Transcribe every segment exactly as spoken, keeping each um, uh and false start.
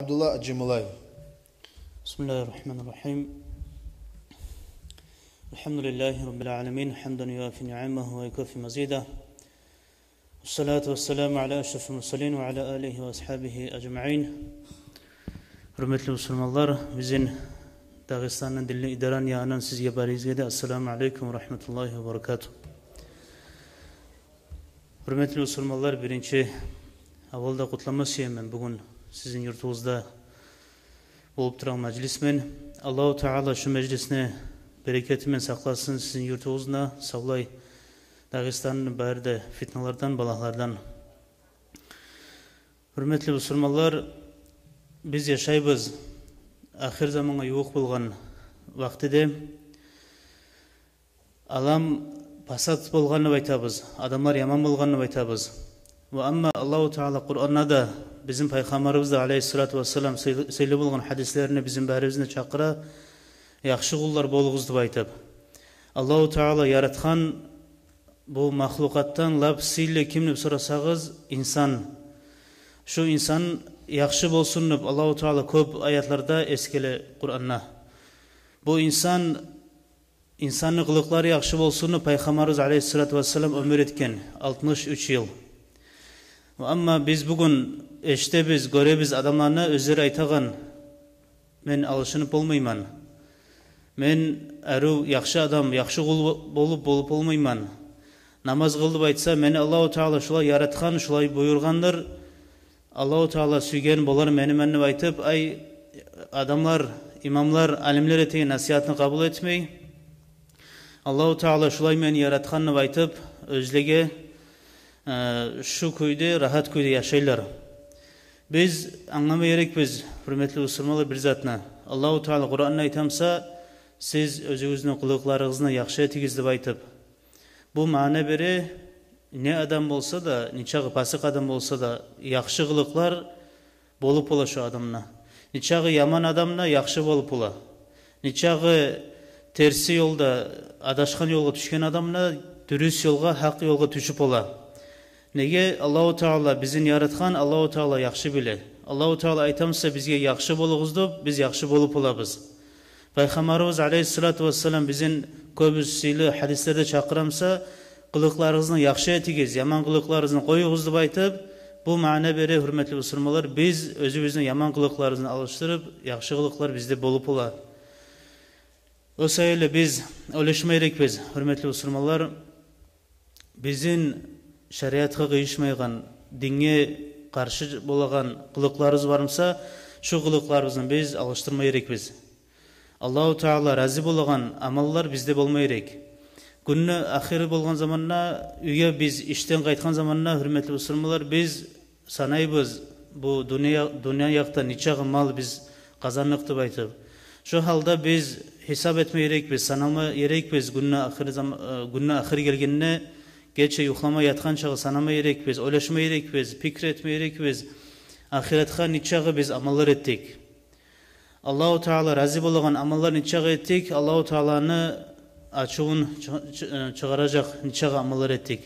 Абдулла Аджимулаев. بسم الله الرحمن الرحيم. الحمد لله رب العالمين، حمدا يوافي نعمه ويكافئ مزيده. والصلاة والسلام على أشرف المرسلين وعلى آله وأصحابه أجمعين. Гьюрметли бусурманлар, бизин Дагъыстанны динли идараны янындан сизге баригизге де ассаламу алейкум ва рагьматуллагьи ва баракатугь. Гьюрметли бусурманлар, биринчи аввалда къутлама сюемен бугюн сизин юртугъузда болуп турагъан мажлис мен. Аллагьу Таала шу мажлисни берекети мен сакъласын сизин юртугъузну, савлай Дагъыстанны бары да фитналардан, балагьлардан. Гьюрметли бусурманлар, биз яшайбыз ахыр замангъа ювукъ болгъан вакътиде. Алам пасат болгъанны айтабыз, адамлар яман болгъанны айтабыз. Ва амма Аллагьу Таала Къуранда да, бизин Пайхаммарыбыз да, алейгьиссалату вассалам, сыйлы, сыйлы болгъан гьадислеринде бизин барыбызны чакъыра, яхшы къуллар болугъуз деп айтып. Аллагьу Таала яратгъан бу махлукъатдан лап сыйлы ким деп сорасагъыз, инсан. Шу инсан яхшы болсун деп Аллагьу Таала кёп аятларда эсгере Къуранда. Бу инсан Инсанны къылыкълары яхшы болсун деп Пайхаммарыбыз алейгьиссалату вассалам оьмюр этген алтмыш уьч йыл. Амма биз бугюн эшитебиз, гёребиз адамланы, оьзлери айтагъан: «Мен алышынып болмайман. Мен арив, яхшы адам, яхшы къул болуп, болуп болмайман. Намаз къыл деп айтса, мени Аллагьу Таала шулай яратгъан, шулай буюргъандыр. Аллагьу Таала сюйген болар мени мен», — деп айтып, ай, адамлар, имамлар, алимлер этеген насигьатны къабул этмей, «Аллагьу Таала шулай мени яратгъан», — деп айтып, оьзлеге, э, шу кюйде, рагьат кюйде яшайлар. Биз англама герекбиз, гьюрметли бусурманлар, бир затны. Аллагьу Таала Къуранда айтамса, «Сиз оьзюгюзню къылыкъларыгъызны яхшы этигиз», — деп айтып. Бу маъна бере, не адам болса да, нечакъы пасыкъ адам болса да, яхшы къылыкълар болуп бола шу адамда. Нечакъы яман адам да яхшы болуп бола. Нечакъы терси ёлда, адашгъан ёлгъа тюшген адам да дюрюс ёлгъа, гьакъ ёлгъа тюшюп бола. Неге? Аллагьу Таала бизин яратгъан, Аллагьу Таала яхшы биле. Аллагьу Таала айтамса бизге «яхшы болугъуз» деп, биз яхшы болуп болабыз. Пайхаммарыбыз алейгьиссалату вассалам бизин кёбюсю сыйлы гьадислерде чакъырамса, «Къылыкъларыгъызны яхшы этигиз, яман къылыкъларыгъызны къоюгъуз», — деп айтып, бу маъна бере, гьюрметли бусурманлар, биз оьзюбюзню яман къылыкъларыбызны алышдырып, яхшы къылыкълар бизде болуп бола. О саялы биз ойлашма герекбиз, гьюрметли бусурманлар, бизин шариатгъа къыйышмайгъан, динге къаршы болагъан къылыкъларыбыз бармса, шу къылыкъларыбызны биз алышдырма герекбиз. Аллагьу Таала рази болагъан амаллар бизде болма герек. Гюнню ахыры болгъан заманда, уьйге биз ишден къайтгъан заманда, гьюрметли бусурманлар, биз санайбыз, бу дюнья, дюнья якъда нечакъы мал биз къазандыкъ деп айтып. Шо гьалда биз гьисап этме герекбиз, санама герекбиз, гюнню ахыры зам-, э, гюнню ахыры гелгенде, гече юхлама ятгъан чакъы санама герекбиз, ойлашма герекбиз, пикир этме герекбиз. Ахыратгъа нечакъы биз амаллар этдик. Аллагьу Таала рази болагъан амаллар нечакъы этдик, Аллагьу Тааланы ачувун чы-, чы-, э, чыгъаражакъ нечакъы амаллар этдик.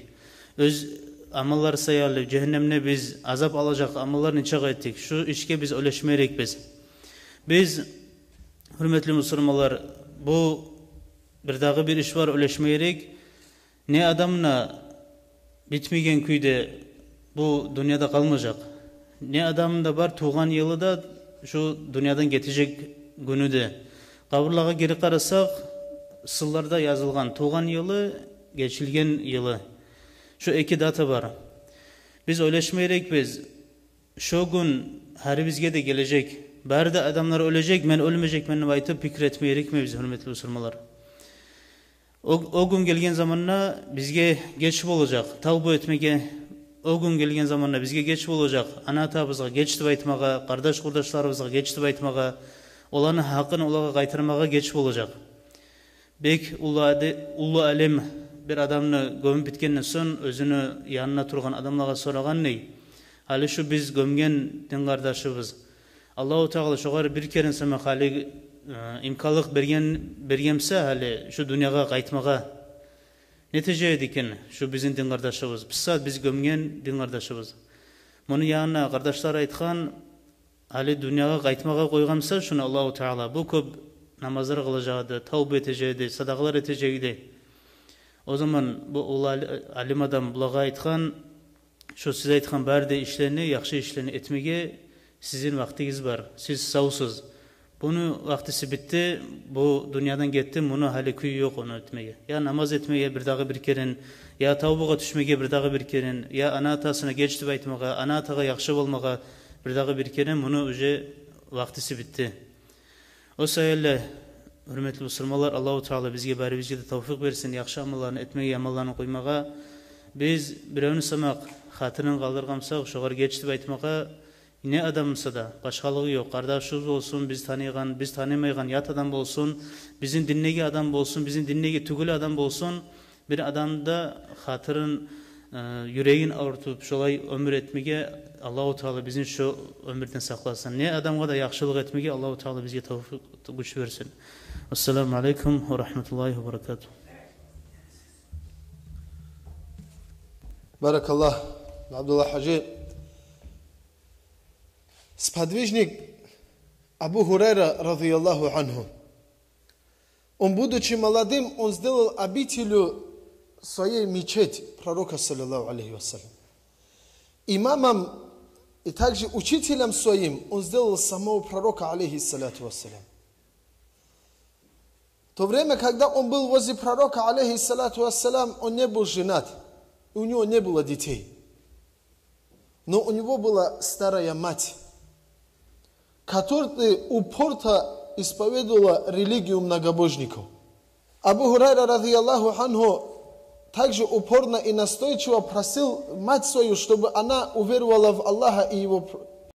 Оьз амаллар саялы жагьаннемде биз азап алажакъ амаллар нечакъы этдик. Шу ишге биз ойлашма герекбиз. Биз, гьюрметли бусурманлар, бу бир дагъы бир иш бар, ойлашма герек. Не адам да битмеген кюйде бу дюньяда къалмажакъ. Не адам да бар, тувгъан йылы да, шу дюньядан гетежек гюню де. Къабурлагъа гирип къарасакъ, сынларда язылгъан тувгъан йылы, гечилген йылы. Шу эки дата бар. Биз ойлашма герекбиз. Шо гюн гьарибизге де гележек. Бары да адамлар оьлежек, мен оьлмежекмен деп айтып пикир этме герекмибиз, гьюрметли бусурманлар? О, о гюн гелген заманда бизге геч болажакъ тавба этмеге. О гюн гелген заманда бизге геч болажакъ ана-атабызгъа геч деп айтмагъа, къардаш-къурдашларыбызгъа геч деп айтмагъа, оланы гьакъын олагъа къайтармагъа геч болажакъ. Бек уллу аде-, уллу алим бир адамны гёмюп битгенден сонг, оьзюню янында тургъан адамлагъа сорагъан дей: «Гьали шу биз гёмген дин къардашыбыз, Аллагьу Таала шогъар бир керен сама гьали, э, имканлыкъ берген, бергенмисе, гьали шу дюньягъа къайтмагъа, не этежек эди экен шу бизин дин къардашыбыз, бу сагьат биз гёмген дин къардашыбыз?» Муну янына къардашлар айтгъан: Гьали дюньягъа къайтмагъа къойгъан буса шуну Аллагьу Таала, бу кёп намазлар къылажакъ эди, тавба этежек эди, садакъалар этежек эди. О заман бу уллу али-, алим адам булагъа айтгъан: «Шо сиз айтгъан бары да ишлени, яхшы ишлени этмеге сизин вакътигиз бар. Сиз савсуз. Буну вакътиси битди, бу дюньядан гетди, муну гьали кюю ёкъ ону этмеге. Я намаз этмеге бир дагъы бир керен, я тавбагъа тюшмеге бир дагъы бир керен, я ана-атасына геч деп айтмагъа, ана-атагъа яхшы болмагъа бир дагъы бир керен, муну уже вакътиси битди». О саялы, гьюрметли бусурманлар, Аллагьу Таала бизге, барыбызгъа да тавфикъ берсин яхшы амалланы этмеге, яманланы къоймагъа. Биз биревню сама хатирин къалдыргъан бусакъ, шогъар геч деп айтмагъа, не адам буса да, башгъалыгъы ёкъ, къардашыбыз болсун, биз таныйгъан, биз танымайгъан ят адам болсун, бизин диндеги адам болсун, бизин диндеги тюгюл адам болсун, бир адамны да хатирин, э, юрегин авуртуп, шолай оьмюр этмеге Аллагьу Таала бизин шо оьмюрден сакъласын. Не адамгъа да яхшылыкъ этмеге Аллагьу Таала бизге тавфикъ, гюч берсин. Ассаламу алейкум ва рагьматуллагьи ва баракатугь. Баракаллагь, Абдуллагь-гьажи. Сподвижник Абу Гьурайра, радияллагьу аньгьу. Он, будучи молодым, он сделал обителью своей мечеть Пророка, саллаллаху алейхи ва саллям. Имамом и также учителем своим он сделал самого Пророка, алейхи салату ва салям. В то время, когда он был возле Пророка, алейхи салату ва салям, он не был женат, и у него не было детей. Но у него была старая мать, которая упорно исповедовала религию многобожников. Абу Гьурайра, радияллагьу аньгьу, также упорно и настойчиво просил мать свою, чтобы она уверовала в Аллаха и его пр-,